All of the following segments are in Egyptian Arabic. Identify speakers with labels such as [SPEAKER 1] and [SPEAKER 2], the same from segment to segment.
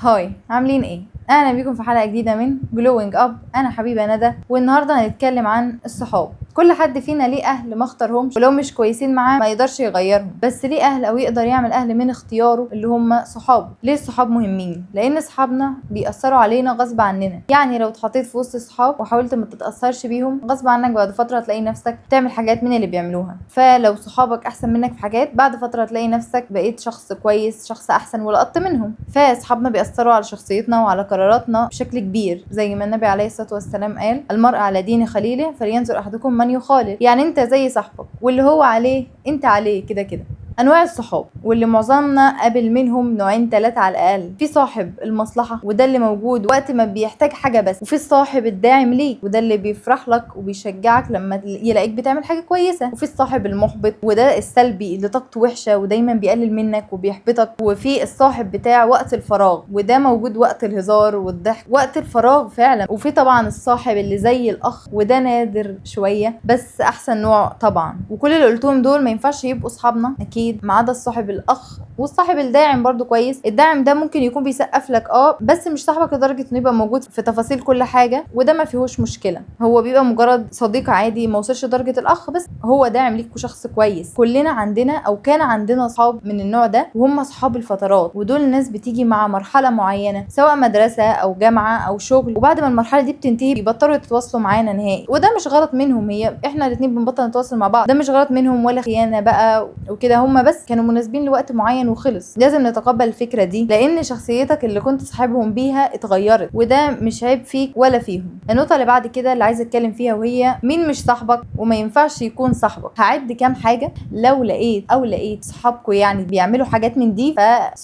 [SPEAKER 1] Hi، عاملين ايه؟ اهلا بيكم في حلقة جديدة من Glowing Up. انا حبيبه ندى، والنهارده هنتكلم عن الصحاب. كل حد فينا ليه اهل ما اختارهمش، ولو مش كويسين معاه ما يقدرش يغيرهم، بس ليه اهل او يقدر يعمل اهل من اختياره اللي هم صحابه. ليه الصحاب مهمين؟ لان صحابنا بيأثروا علينا غصب عننا. يعني لو اتحطيت في وسط صحاب وحاولت ما تتأثرش بيهم غصب عنك، بعد فترة هتلاقي نفسك تعمل حاجات من اللي بيعملوها. فلو صحابك احسن منك في حاجات، بعد فترة هتلاقي نفسك بقيت شخص كويس، شخص احسن ولقطت منهم. فاصحابنا بيأثروا على شخصيتنا وعلى قراراتنا بشكل كبير، زي ما النبي عليه الصلاة والسلام قال: المرء على دين خليله فلينظر احدكم من يخالل. يعني انت زي صاحبك، واللي هو عليه انت عليه كده كده. انواع الصحاب واللي معظمنا قابل منهم نوعين ثلاثة على الاقل. في صاحب المصلحة، وده اللي موجود وقت ما بيحتاج حاجة بس، وفي الصاحب الداعم ليك، وده اللي بيفرح لك وبيشجعك لما يلاقيك بتعمل حاجة كويسة، وفي الصاحب المحبط، وده السلبي اللي طاقته وحشة ودايما بيقلل منك وبيحبطك، وفي الصاحب بتاع وقت الفراغ، وده موجود وقت الهزار والضحك، وقت الفراغ فعلا. وفي طبعا الصاحب اللي زي الاخ، وده نادر شوية بس احسن نوع طبعا. وكل اللي قلتهم دول ما ينفعش يبقوا صحابنا اكيد، ما عدا الصاحب الاخ والصاحب الداعم برضو كويس. الداعم ده ممكن يكون بيسقف لك بس مش صاحبك لدرجة انه يبقى موجود في تفاصيل كل حاجة، وده ما فيهوش مشكلة، هو بيبقى مجرد صديق عادي ما وصلش لدرجة الاخ، بس هو داعم ليك وشخص كويس. كلنا عندنا او كان عندنا اصحاب من النوع ده، وهم اصحاب الفترات، ودول الناس بتيجي مع مرحلة معينة سواء مدرسه او جامعه او شغل، وبعد ما المرحلة دي بتنتهي بيبطلوا يتواصلوا معانا نهائي. وده مش غلط منهم، هي احنا الاثنين بنبطل نتواصل مع بعض، ده مش غلط منهم ولا خيانة بقى وكده، هم بس كانوا مناسبين لوقت معين وخلص. لازم نتقبل الفكرة دي، لان شخصيتك اللي كنت صاحبهم بيها اتغيرت، وده مش عيب فيك ولا فيهم. النقطة اللي بعد كده اللي عايزه اتكلم فيها وهي مين مش صاحبك وما ينفعش يكون صاحبك. هعد كام حاجة، لو لقيت او لقيت صحابكم يعني بيعملوا حاجات من دي، ف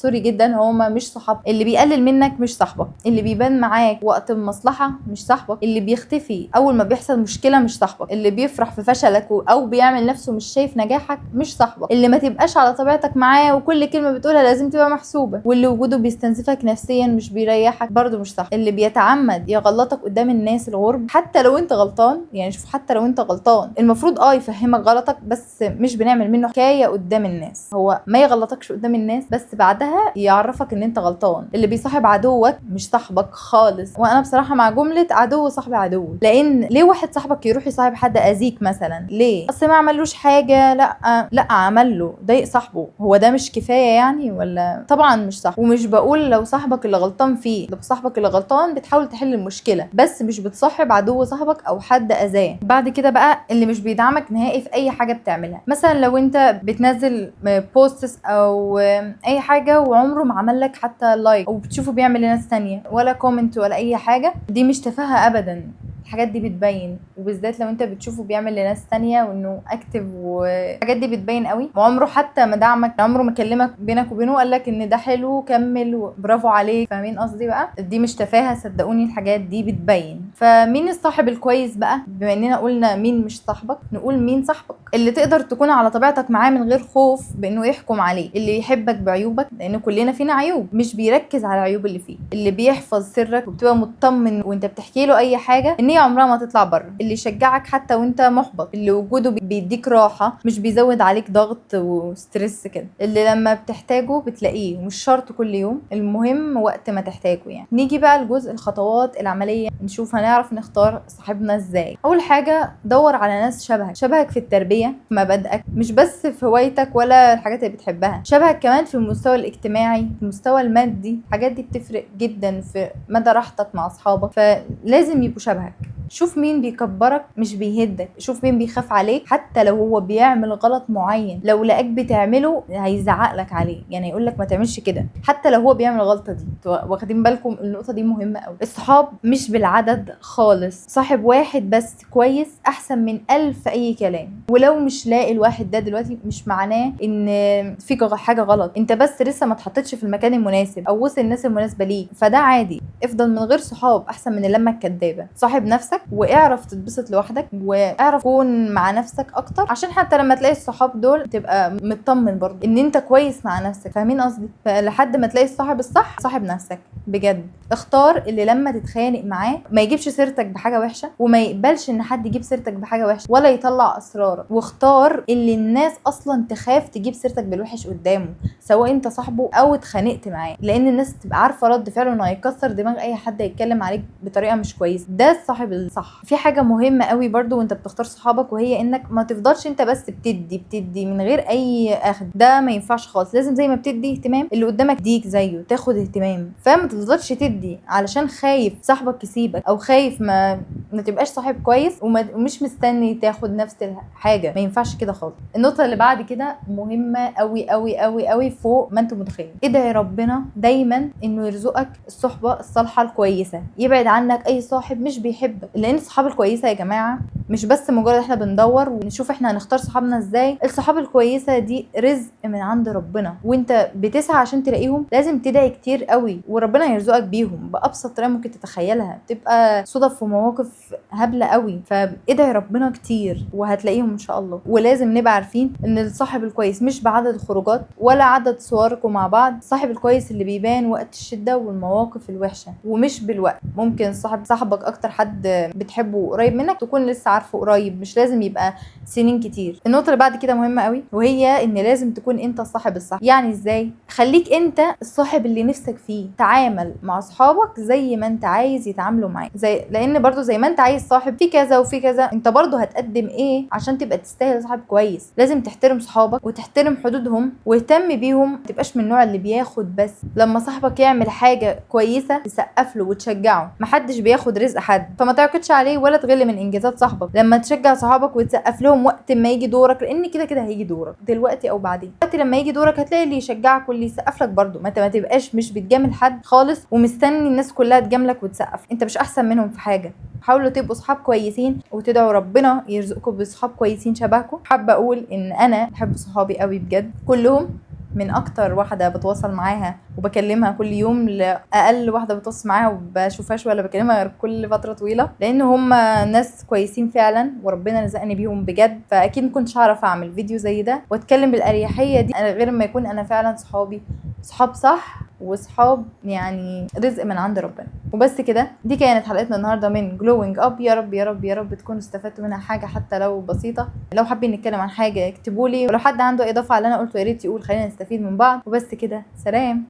[SPEAKER 1] sorry جدا هما مش صحاب. اللي بيقلل منك مش صاحبك، اللي بيبان معاك وقت المصلحة مش صاحبك، اللي بيختفي اول ما بيحصل مشكلة مش صاحبك، اللي بيفرح في فشلك او بيعمل نفسه مش شايف نجاحك مش صاحبك، اللي ما تبقاش على طبيعتك معاه وكل كلمة بتقولها لازم تبقى محسوبة، واللي وجوده بيستنزفك نفسيا مش بيريحك برده مش صح، اللي بيتعمد يغلطك قدام الناس الغرب حتى لو انت غلطان. يعني شوف، حتى لو انت غلطان المفروض يفهمك غلطك، بس مش بنعمل منه حكاية قدام الناس. هو ما يغلطكش قدام الناس بس بعدها يعرفك ان انت غلطان. اللي بيصاحب عدوك مش صاحبك خالص، وانا بصراحة مع جملة عدو صاحب عدو، لان ليه واحد صاحبك يروح يصاحب حد اذيك مثلا؟ ليه؟ اصل ما عملوش حاجة، لا عمل له، ضايق صاحبه، هو ده مش كفاية يعني؟ ولا طبعا مش صح. ومش بقول لو صاحبك اللي غلطان فيه، لو صاحبك اللي غلطان بتحاول تحل المشكلة، بس مش بتصاحب عدو صاحبك او حد اذاه. بعد كده بقى اللي مش بيدعمك نهائي في اي حاجة بتعملها، مثلا لو انت بتنزل posts او اي حاجة وعمره ما عمل لك حتى like، او بتشوفه بيعمل لناس تانية ولا comment ولا اي حاجة، دي مش تفاهه ابدا. الحاجات دي بتبين، وبالذات لو انت بتشوفه بيعمل لناس تانية وانه active، والحاجات دي بتبين قوي. وعمره حتى ما دعمك، عمره ما كلمك بينك وبينه قال لك ان ده حلو كمل وبرافو عليك. فاهمين قصدي بقى؟ دي مش تفاهه صدقوني، الحاجات دي بتبين. فمين الصاحب الكويس بقى؟ بما اننا قلنا مين مش صاحبك، نقول مين صاحبك اللي تقدر تكون على طبيعتك معاه من غير خوف بانه يحكم عليك، اللي يحبك بعيوبك لان كلنا فينا عيوب، مش بيركز على العيوب اللي فيه، اللي بيحفظ سرك وبتبقى مطمن وانت بتحكي له اي حاجة ان هي عمرها ما تطلع بره، اللي يشجعك حتى وانت محبط، اللي وجوده بيديك راحة مش بيزود عليك ضغط و stress كده، اللي لما بتحتاجه بتلاقيه، مش شرط كل يوم، المهم وقت ما تحتاجه يعني. نيجي بقى لجزء الخطوات العملية، نشوف هنعرف نختار صاحبنا ازاي. اول حاجة دور على ناس شبهك، شبهك في التربية، في مبادئك، مش بس في هوايتك ولا الحاجات اللي بتحبها، شبهك كمان في المستوى الاجتماعي، في المستوى المادي. الحاجات دي بتفرق جدا في مدى راحتك مع اصحابك، فلازم يبقوا شبهك. شوف مين بيكبرك مش بيهدك، شوف مين بيخاف عليك حتى لو هو بيعمل غلط معين، لو لقاك بتعمله هيزعق لك عليه، يعني يقول لك ما تعملش كده حتى لو هو بيعمل الغلطة دي. واخدين بالكم النقطة دي مهمة قوي. الصحاب مش بالعدد خالص، صاحب واحد بس كويس احسن من 1000 اي كلام. ولو مش لاقي الواحد ده دلوقتي مش معناه ان فيك حاجة غلط، انت بس لسه ما اتحطيتش في المكان المناسب او وسط الناس المناسبة ليك، فده عادي. افضل من غير صحاب احسن من اللمة الكدابه. صاحب نفسك واعرف تتبسط لوحدك، واعرف كون مع نفسك اكتر، عشان حتى لما تلاقي الصحاب دول تبقى مطمن برضو ان انت كويس مع نفسك، فاهمين قصدي؟ فلحد ما تلاقي الصاحب الصح صاحب نفسك بجد. اختار اللي لما تتخانق معاه ما يجيبش سيرتك بحاجة وحشة، وما يقبلش ان حد يجيب سيرتك بحاجة وحشة ولا يطلع اسرارك، واختار اللي الناس اصلا تخاف تجيب سيرتك بالوحش قدامه، سواء انت صاحبه او اتخانقت معاه، لان الناس تبقى عارفه رد فعله انه هيكسر دماغ اي حد يتكلم عليك بطريقة مش كويسة. ده الصاحب الصح. في حاجة مهمة قوي برضو وانت بتختار صحابك، وهي انك ما تفضلش انت بس بتدي من غير اي اخد، ده ما ينفعش خالص. لازم زي ما بتدي اهتمام اللي قدامك ديك زيه تاخد اهتمام، فما تفضلش تدي علشان خايف صاحبك يسيبك، او خايف ما تبقاش صاحب كويس ومش مستني تاخد نفس الحاجة، ما ينفعش كده خالص. النقطة اللي بعد كده مهمة قوي قوي قوي قوي فوق ما انتم متخيلين. ادعي ربنا دايما انه يرزقك الصحبة الصالحة الكويسة، يبعد عنك اي صاحب مش بيحبك، لان الصحاب الكويسة يا جماعة مش بس مجرد احنا بندور ونشوف احنا هنختار صحابنا ازاي، الصحاب الكويسة دي رزق من عند ربنا، وانت بتسعى عشان تلاقيهم لازم تدعي كتير قوي وربنا يرزقك بيهم بابسط طريقه ممكن تتخيلها، بتبقى صدف ومواقف هبلة قوي، فادعي ربنا كتير وهتلاقيهم ان شاء الله. ولازم نبقى عارفين ان الصاحب الكويس مش بعدد الخروجات ولا عدد صوركم مع بعض، الصاحب الكويس اللي بيبان وقت الشدة والمواقف الوحشة ومش بالوقت. ممكن صاحبك اكتر حد بتحبه قريب منك تكون لسه عارفه قريب، مش لازم يبقى سنين كتير. النقطة اللي بعد كده مهمة قوي، وهي ان لازم تكون انت الصاحب الصح. يعني ازاي؟ خليك انت الصاحب اللي نفسك فيه، تعامل مع اصحابك زي ما انت عايز يتعاملوا معاك، زي لان برضو زي ما انت عايز صاحب في كذا وفي كذا، انت برضو هتقدم ايه عشان تبقى تستاهل صاحب كويس. لازم تحترم صحابك وتحترم حدودهم واهتم بيهم، ما تبقاش من النوع اللي بياخد بس. لما صاحبك يعمل حاجة كويسة تسقف له وتشجعه، محدش بياخد رزق حد، فما تعقدش عليه ولا تغل من انجازات صاحبك. لما تشجع صحابك وتسقف لهم وقت ما يجي دورك، لان كده كده هيجي دورك دلوقتي او بعدين، وقت لما يجي دورك هتلاقي اللي يشجعك واللي يسقف لك برضو. ما انت ما تبقاش مش بتجامل حد خالص ومستني الناس كلها تجاملك وتسقف، انت مش احسن منهم في حاجة. حاولوا تبقوا صحاب كويسين وتدعوا ربنا يرزقكم بصحاب كويسين شبهكم. حابة اقول ان انا بحب صحابي قوي بجد كلهم، من اكتر واحدة بتواصل معاها وبكلمها كل يوم لاقل واحدة بتواصل معاها وبشوفهاش ولا بكلمها غير كل فترة طويلة، لان هم ناس كويسين فعلا وربنا رزقني بيهم بجد. فاكيد ما كنتش هعرف اعمل فيديو زي ده واتكلم بالاريحيه دي غير ما يكون انا فعلا صحابي صحاب صح وصحاب يعني رزق من عند ربنا. وبس كده، دي كانت حلقتنا النهارده من Glowing Up. يا رب يا رب يا رب تكونوا استفدتوا منها حاجة حتى لو بسيطة. لو حابين نتكلم عن حاجة اكتبوا لي، ولو حد عنده اضافه على اللي انا قلته يا ريت يقول، خلينا نستفيد من بعض. وبس كده، سلام.